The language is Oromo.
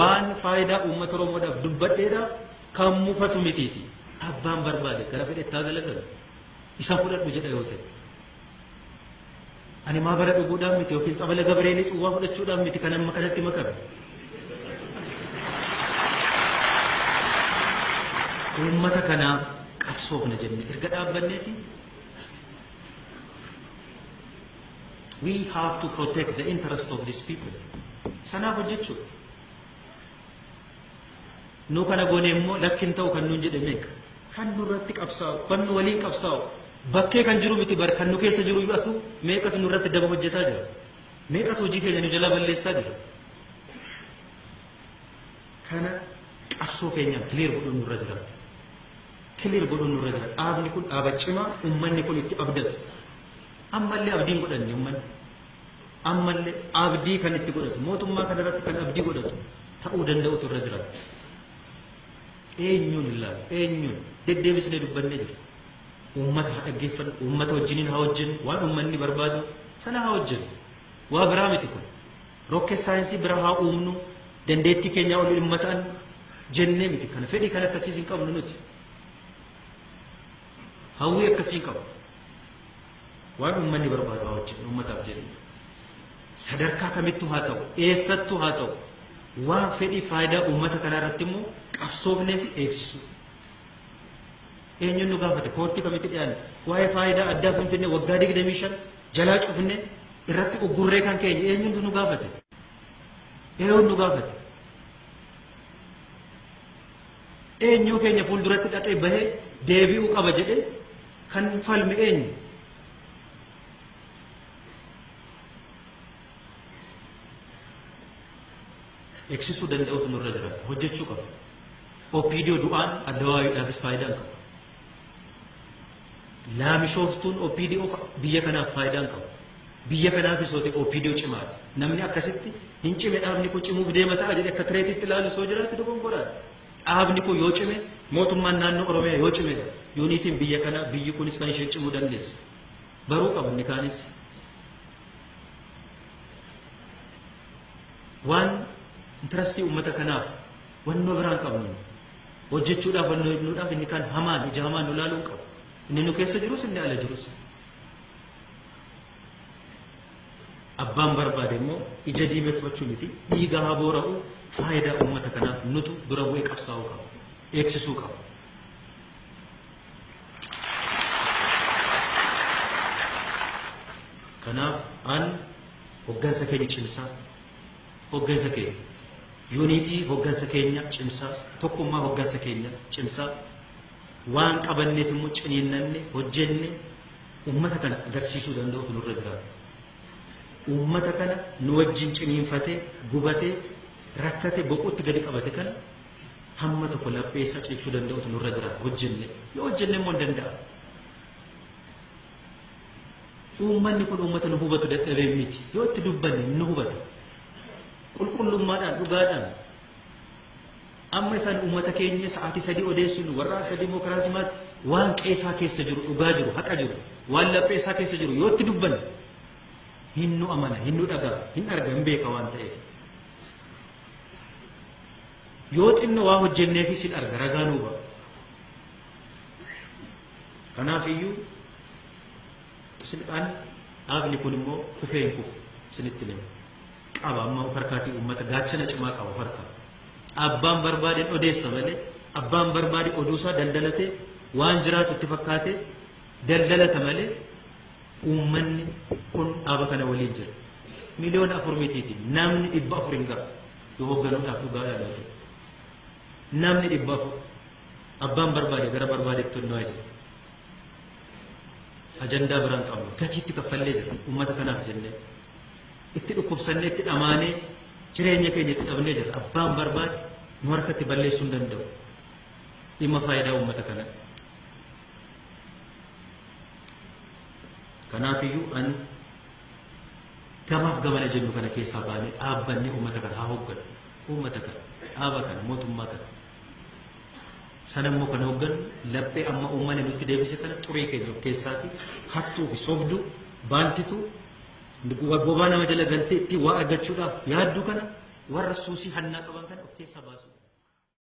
Waan faayidaa uummata Oromoodhaaf dubbadheedhaaf kan mufatu mitiiti. Abbaan barbaade gara fedhetti haa galagalu. Isa fudhadhu jedha yoo ta'e. Ani maa bara dhuguudhaan miti yookiin tsabala Gabreelii cuwwaa fudhachuudhaan miti kan amma kanatti makame. Uummata kanaaf qabsoofna jenne erga dhaabbanneeti. We have to protect the interest of these people. Sanaaf hojjechuudha. Nu kana goone immoo lakkin ta'u kan nuun jedhe meeqa? Kan nurratti qabsaa'u, kan nu waliin qabsaa'u, bakkee kan jiru miti bar kan nu keessa jiru iyyuu asu meeqatu nurratti daba hojjetaa jira? Meeqatu hojii keenya nu jalaa balleessaa jira? Kana qabsoo keenyaan clear godhuun nurra jira. Clear godhuun nurra jira. Dhaabni kun dhaaba cimaa uummanni kun itti abdatu. Ammallee abdiin godhanne uummanni. Ammallee abdii kan itti godhatu, mootummaa kanarratti kan abdii godhatu ta'uu danda'utu irra jira. Eenyuun ilaalu, eenyuun deddeebisnee dubbannee jira. Uummata haa dhaggeeffannu, uummata wajjiniin haa hojjennu, waan uummanni barbaadu sana haa hojjennu. Waa biraa miti kun. Rocket science biraa haa uumnu, dandeettii keenyaa ol dhimma ta'an jennee miti kana. Fedhii kan akkasiis hin qabnu nuti. Hawwii akkasii hin qabu. Waan uummanni barbaadu haa hojjennu, uummataaf jennee. Sadarkaa kamittuu haa ta'u, eessattuu haa ta'u, waan fedhii faayidaa uummata kanaa irratti immoo qabsoofnee fi eegsisuu. Eenyuun nu gaafate? Koortii kamitti dhiyaanne? Waa'ee faayidaa addaa Finfinnee waggaa 25 jalaa cufne irratti uggurree kan keenya eenyuun nu gaafate? Eenyuun nu gaafate? Eenyuu keenya fuulduratti dhaqee bahee deebi'uu qaba jedhee kan falme eenyu? Eegsisuu danda'utu nurra jira. Hojjechuu qaba. OPDO du'aan addawaayiidhaafis faayidaa hin qabu. Laamishooftuun OPDO biyya kanaaf faayidaa hin qabu. Biyya kanaafis yoo ta'e OPDO cimaadha. Namni akkasitti hin cime dhaabni kun cimuuf deema ta'a jedhee akka tireetiitti ilaalu soo jiraate dogongoraadha. Dhaabni kun yoo cime mootummaan naannoo Oromiyaa yoo cimedha. Yuunitiin biyya kanaa biyyi kunis kan isheen cimuu dandeessu. Baruu qaba inni kaanis. Waan intarastii uummata kanaaf wannoo biraan qabnu hojjechuudhaaf wannoo hojjennuudhaaf inni kaan hamaan ija hamaan nu ilaaluu hin qabu. Inni nu keessa jirus inni ala jirus. Abbaan barbaade immoo ija diimeffachuu miti dhiiga haa boora'u faayidaa uummata kanaaf nutu dura bu'ee qabsaa'uu qaba. Eegsisuu qaba. Kanaaf an hoggansa keenya cimsaa, hoggansa keenya yuunitii hoggansa keenya cimsaa, tokkummaa hoggansa keenya cimsaa, waan qabanneef immoo ciniinnanne hojjenne uummata kana agarsiisuu danda'utu nurra jiraata. Uummata kana nu wajjin ciniinfatee, gubatee, rakkate, boquutti gadi qabate kana hamma tokko laphee isaa cimsuu danda'utu nurra jiraata hojjenne. Yoo hojjenne immoo hin danda'a. Uummanni kun uummata nu hubatu dadhabee miti. Yoo itti dubbanne nu hubata. Qulqullummaadhaan, dhugaadhaan. Amma isaan uummata keenya sa'aatii 3 odeessuun warraaqsa dimookiraasii maal waan qeesaa keessa jiru, dhugaa jiru, haqa jiru, waan laphee isaa keessa jiru yoo itti dubbanne hin nu amana, hin nu dhagaa, hin arga, hin beeka waan ta'eef. Yoo xinnoo waa hojjenneefis hin arga, ragaa nuu ba'a. Kanaaf iyyuu isin dhaabni kun immoo kufee hin kufu isinitti hima. Qaba amma of harkaatii uummata gaachana cimaa qaba of harkaa. Abbaan barbaadeen odeessa malee abbaan barbaade oduusaa daldalatee waan jiraatu itti fakkaatee daldalata malee uummanni kun dhaaba kana waliin jira. 4 miliyoona mitiiti namni 400 hin gahu yoo hoogganuudhaaf dhugaadhaan yoo ta'e. Namni 400 abbaan barbaade gara barbaadetti hundaa'aa jira. Ajandaa biraan qabnu gatiitti kaffallee jira uummata kanaaf jennee itti dhukkubsannee itti dhamaanee jireenya keenya itti dhabnee jira. Abbaan barbaade nu harkatti balleessuu hin danda'u. Dhimma faayidaa uummata kanaa. Kanaafiyyuu an gamaaf gamana jennu kana keessaa baanee dhaabbannee uummata kana haa hooggannu. Uummata kana, dhaaba kana, mootummaa kana. Sana immoo kan hooggannu laphee amma uummanni nutti deebise kana xurii keenya of keessaati hattuu fi sobduu baaltituu bobaa nama jala galtee itti waa argachuudhaaf yaadduu kana Warra suusii hannaa qaban kana of keessaa baasuudha.